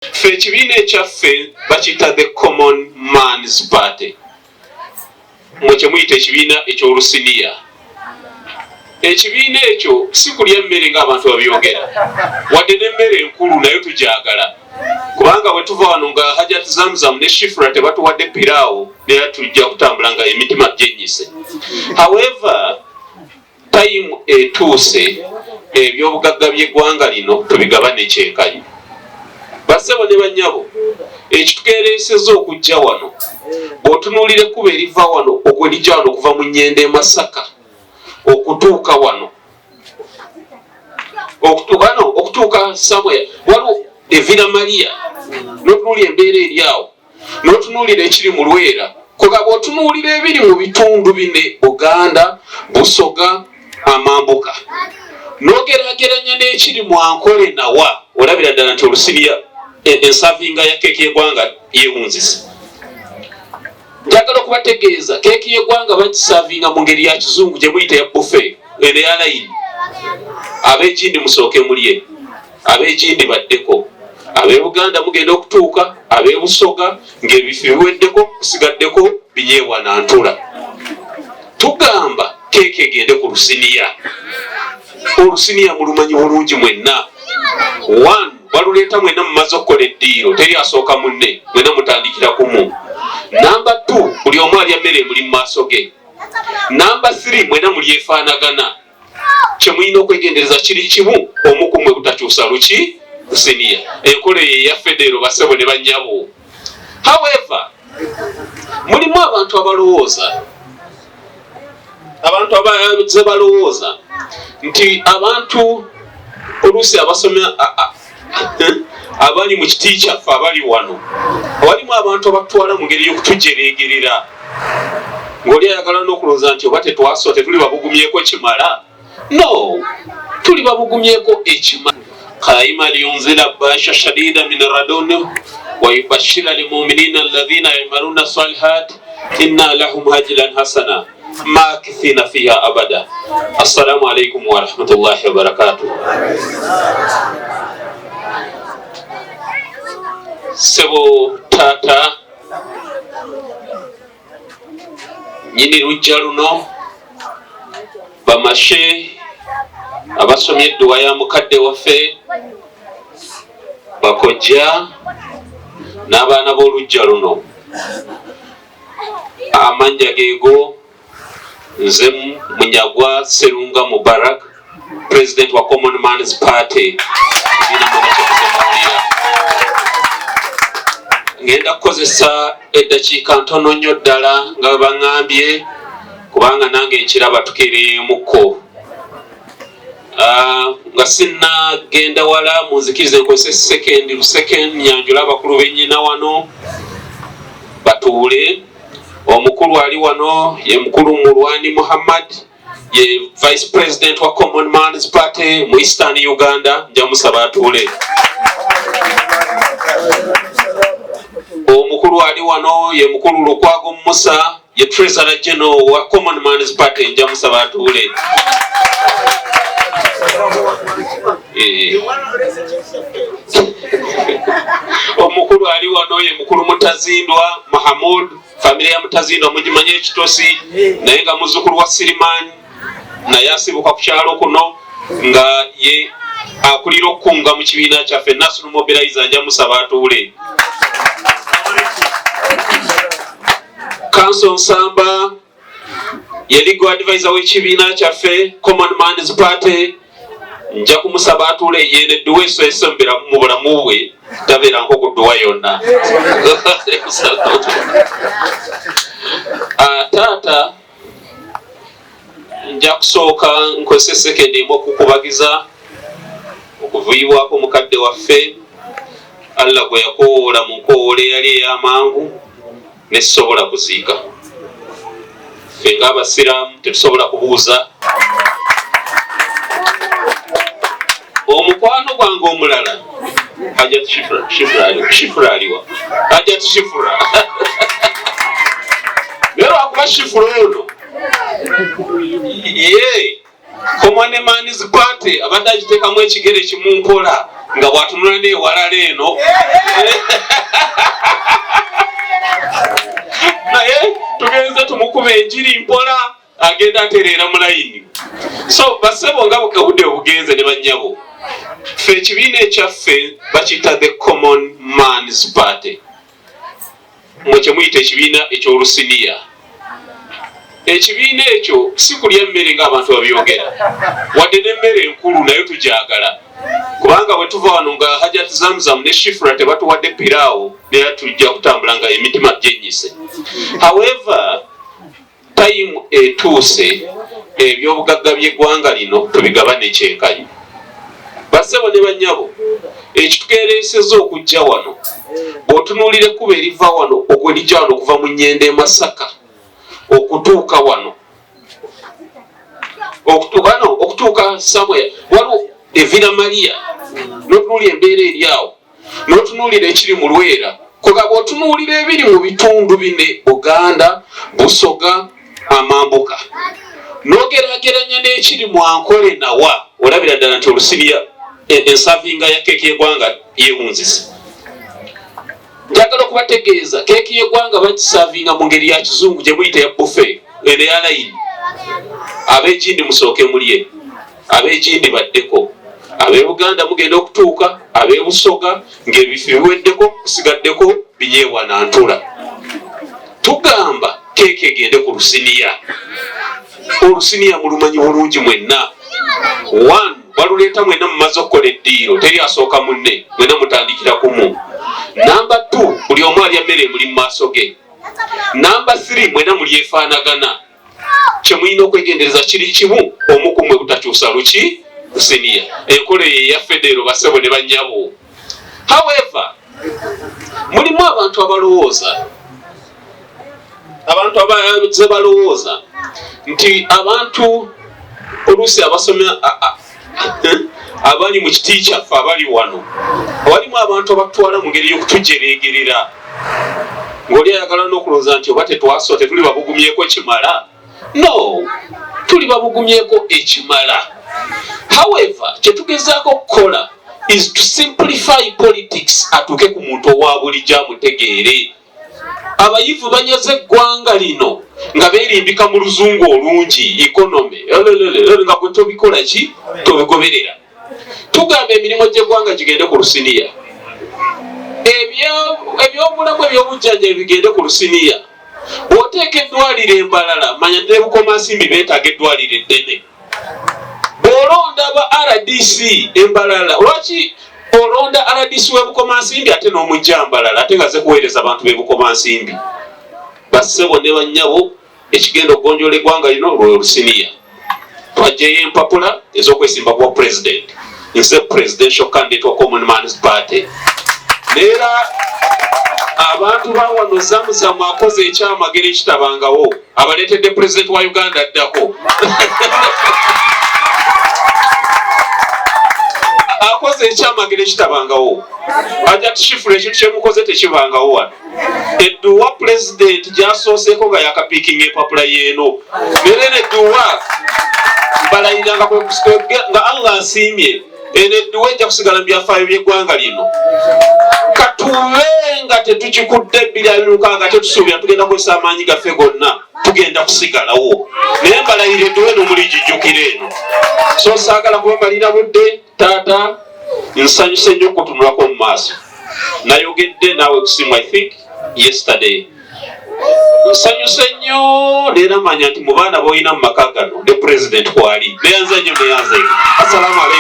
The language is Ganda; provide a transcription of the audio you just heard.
Ffe ekibiina ekyaffe bakiyita the Common Man's Party, mwe kyemuyita ekibiina ekyolusiniya. Ekibiina ekyo si kulya mmere ng'abantu babyogera, wadde n'emmere enkulu nayo tugyagala, kubanga bwe tuva wano nga Hajat Zamzam ne Shifra tebatuwadde piraawo, naye tujja kutambula nga emitima gyenyise. However, tayimu etuuse ebyobugagga by'eggwanga lino tubigabane kyenkanyi. Bassebo ne bannyabo, ekitukeereesezza okujja wano, bw'otunuulira ekkubo eriva wano okulijja wano okuva mu Nyendo e Masaka okutuuka wano, okutuuka no okutuuka somewhere waliwo Evira Maria, n'otunuulira embeera eri awo, n'otunuulira ekiri mu Lwera, kuga bw'otunuulira ebiri mu bitundu bine, Buganda, Busoga, amambuka, n'ogeraageranya n'ekiri mu Ankole nawa, olabira ddala nti olusiniya ensavinga ya keeki y'eggwanga yeewunzise. Njagala okubategeeza keeki y'eggwanga bagisavinga mu ngeri ya kizungu gye muyita ya buffet, eno eya layini. Ab'ekindi musooke mulye, ab'ekindi baddeko, ab'e Buganda mugenda okutuuka, ab'e Busoga ng'ebifi biweddeko, kusigaddeko binyeebwa na ntula. Tugamba keeki egende ku lusiniya. Olusiniya mulumanyi bulungi mwenna. One, baluleeta mwenna mumaze okukola eddiiro, teri asooka munne, mwenna mutandikira kumu. Namba 2, buli omu alya mmere emuli mu maaso ge. Namba 3, mwenna mulyefaanagana. Kye mulina okwegendereza kiri kimu, omu ku mmwe butakyusa luki lusiniya. Enkola eyo eya federo, bassebo ne bannyabo. However, mulimu abantu abalowooza, abantu abaze balowooza nti abantu oluusi abasoma abali mu kiti kyaffe abali wano, walimu abantu abatwala mu ngeri y'okutujereegerera, ng'oli ayagala n'okulowooza nti oba tetwaswa tetuli babugumyeko kimala. No, tuli babugumyeko ekimala. Qaima liyunzira basha shadida min raduni wa yubashira lmuminina alladhina yamaluna salihat inna lahum hajilan hasana makithina fiha abada. Assalamu alaikum warahmatullahi wabarakatuh. Sebo taata nyini lujja luno, bamashe abasomye edduwa ya mukadde waffe, bakojja n'abaana b'olujja luno, amannya geego nze Munyagwa Serunga Mubarak, president wa Common Man's Party. Ngenda kukozesa eddakiika ntono nnyo ddala nga bwe baŋŋambye, kubanga nange nkiraba tukeereyemukko. Nga sinnagenda wala, munzikirize nkozese sekendi lusekendi nyanjula abakulu bennyina wano batuule. Omukulu ali wano ye mukulu Mulwani Muhammad, ye vice president wa Common Man's Party mu Eastern Uganda, nja musaba atuule. Omukulu ali wano ye mukulu Lukwago Musa, ye treasurer general wa Common Man's Party, nja musaba atuule. Omukulu ali wano ye mukulu Mutazindwa Mahamud, famire ya Mutazindwa mugimanye ekitosi, naye nga muzzukulu wa Siriman, naye asibuka ku kyalo kuno, nga ye akulira okukunga mu kibiina kyaffe National Mobilizer, nja musaba atuule. Kanso Nsamba ye legal advisor w'ekibiina kyaffe Common Man's Party, nja kumusaba atuule. Yene edduwa esoesembera mu bulamu bwe tabeera nko ku dduwa yonna. Taata, nja kusooka nkozese sekendi emu okukubagiza okuviibwako mukadde waffe Allah gwe yakowoola mu nkowoola eyali ey'amangu nesobola kuziika. Ffe ng'abasiraamu tetusobola kubuuza. Omukwano gwange omulala Hajat Shifra, Shifra aliwa? Hajat Shifra, naye lwakuba Shifra ono ye Common Man's Party abadde agiteekamu ekigere kimu mpola. Nga bw'atunula n'ewalala eno, naye tugenze tumukuba enjiri mpola, agenda atereera mu layini. So basebo, nga obudde obugenze ne bannyabo, ffe ekibiina ekyaffe bakiyita the Common Man's Party, mwe kyemuyita ekibiina ekyolusiniya. Ekibiina ekyo si kulya mmere ng'abantu babyogera, wadde n'emmere enkulu nayo tugyagala, kubanga bwe tuva wano nga Hajat Zamzam ne Shifra tebatuwadde piraawo, naye tujja kutambula nga emitima gyenyise. However, time etuuse ebyobugagga by'eggwanga lino tubigabane kyenkanyi. Bassebo ne bannyabo, ekitukeereeseza okujja wano, bw'otunuulira ekkubo eriva wano, okwerijja wano okuva mu Nyendo e Masaka okutuuka wano, okutuuka no okutuuka somewhere waliwo Evira Maria, n'otunuulira embeera eri awo, n'otunuulira ekiri mu Lwera, kuga bw'otunuulira ebiri mu bitundu bine, Buganda, Busoga, amambuka, n'ogeraageranya n'ekiri mu Ankole nawa, olabira ddala nti olusiniya ensavinga ya keeki y'eggwanga yeewunzise. Njagala okubategeeza, keeki y'eggwanga bagisavinga mu ngeri ya kizungu gye muyita ya buffet, eno eya layini. Ab'ekindi musooke mulye, ab'ekindi baddeko, ab'e Buganda mugenda okutuuka, ab'e Busoga ng'ebifi biweddeko, kusigaddeko binyeebwa na ntula. Tugamba keeki egende ku lusiniya. Olusiniya mulumanyi bulungi mwenna. One, baluleeta mwenna mumaze okukola eddiiro, teri asooka munne, mwenna mutandikira kumu. Number 2, buli omu alya mmere emuli mu maaso ge. Number 3, mwenna mulyefaanagana. Kyemulina okwegendereza kiri kimu, omu ku mmwe butakyusa luki lusiniya. Enkola eyo eya federo, basebo ne bannyabo. However, mulimu abantu abalowooza, abantu abaze balowooza nti abantu oluusi abasomya abali mu kiti kyaffe abali wano, walimu abantu abatwala mu ngeri y'okutujereegerera, ng'oli ayagala n'okulowooza nti oba tetwaso tetuli babugumyeko kimala. No, tuli babugumyeko ekimala. However, kyetugezaako okukola is to simplify politics atuuke ku muntu owa bulijjo amutegeere. Abayivu banyaze eggwanga lino nga beerimbika mu luzungu olungi, economy, nga gwe tobikola ki, tobigoberera. Tugamba emirimu gy'eggwanga gigende ku lusiniya, ebyobulamu, ebyobujjanjabi bigende ku lusiniya. Bw'oteeka eddwaliro embalala, manya ne Bukomansimbi beetaaga eddwaliro eddene. Bw'olonda ba RDC embalala, lwaki olonda RDC w'e Bukomansimbi ate n'omujja mbalala, ate nga ze kuweereza abantu b'e Bukomansimbi? Bassebo ne bannyabo, ekigenda okugonjoola eggwanga lino lwe lusiniya. Twajjayo empapula ez'okwesimba kuwa president. Nze presidential candidate wa Common Man's Party, neera abantu ba wano, Zamuzamu akoze ekyamagero ekitabangawo, abaleetedde president wa Uganda addako. Akoze ekyamagero ekitabangawo. Ajja tushifula ekintu kyemukoze tekibangawo wano. Edduwa pulezidenti gyasooseeko nga yakapiikinga empapula yeeno, era eno edduwa mbalayiranga nga Allah nsiimye, eno edduwa ejja kusigala mu byafaayo by'eggwanga lino. Katube nga tetukikudde 2026, tetusuubira tugenda kukozesa amaanyi gaffe gonna, tugenda kusigalawo, naye mbalayira edduwa eno muligijjukira eno. So saagala kubamalira budde. Taata, nsanyuse nnyo okutunulako mu maaso. Nayogedde naawe kusimu, I think yesterday. Nsanyuse nnyo neera manya nti mu baana b'olina mu maka gano ne president kwali. Neyanze nnyo, neyanze. Assalamu alaikum.